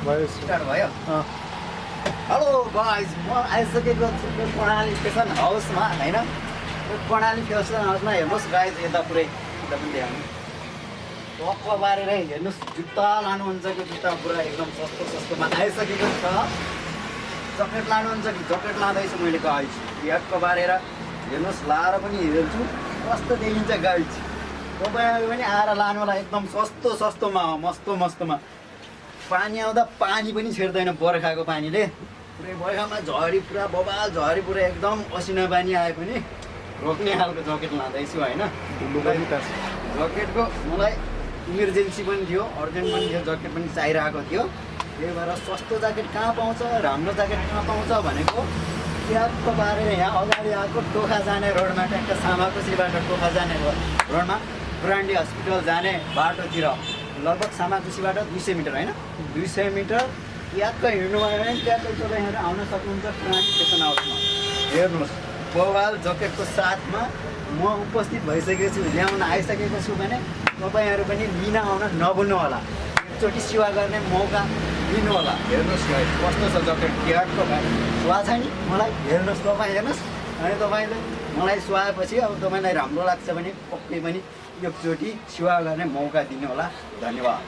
भयो स्टार्ट भयो hello guys म आइसकेको छु कर्णाली फेसन हाउसमा होइन कर्णाली फेसन हाउसमा हेर्नुहोस् गाइज यता पुरै यता पनि देखाउनु टक्क बारेर हेर्नुहोस् जुत्ता लानुहुन्छ कि जुत्ता पुरा एकदम सस्तो सस्तोमा आइसकेको छ जकेट लानुहुन्छ कि जकेट लाँदैछु मैले गाइज ट्याक्क बारेर हेर्नुहोस् लाएर पनि हेर्छु कस्तो देखिन्छ गाइज तपाईँहरू पनि आएर लानु होला एकदम सस्तो सस्तोमा मस्तो मस्तोमा पानी आउँदा पानी पनि छिर्दैन बर्खाको पानीले पुरै बर्खामा झरी पुरा बबाल झरी पुरा एकदम असिना पानी आए पनि रोक्ने खालको ज्याकेट लाँदैछु होइन ज्याकेटको मलाई इमर्जेन्सी पनि थियो अर्जेन्ट पनि थियो ज्याकेट पनि चाहिरहेको थियो त्यही भएर सस्तो ज्याकेट कहाँ पाउँछ राम्रो ज्याकेट कहाँ पाउँछ भनेको ट्याक्क बारेर यहाँ अगाडि आएको टोखा जाने रोडमा ट्याक्क सामाकोसीबाट टोखा जाने रोडमा ब्रान्डी हस्पिटल जाने बाटोतिर लगभग सामाकोसीबाट 200 मिटर होइन 200 मिटर ट्याक्क हिँड्नुभयो भने ट्याक्क तपाईँहरू आउन सक्नुहुन्छ कर्णाली फेसन हाउसमा हेर्नुहोस् बवाल ज्याकेटको साथमा म उपस्थित भइसकेको छु ल्याउन आइसकेको छु भने तपाईँहरू पनि लिन आउन नभुल्नु होला एकचोटि सेवा गर्ने मौका लिनु होला हेर्नुहोस् कस्तो छ ज्याकेट ट्याक्क सुहा छ नि मलाई हेर्नुहोस् तपाईँ हेर्नुहोस् अनि तपाईँले मलाई सुहाएपछि अब तपाईँलाई राम्रो लाग्छ भने पक्कै पनि एकचोटि सेवा गर्ने मौका दिनु होला धन्यवाद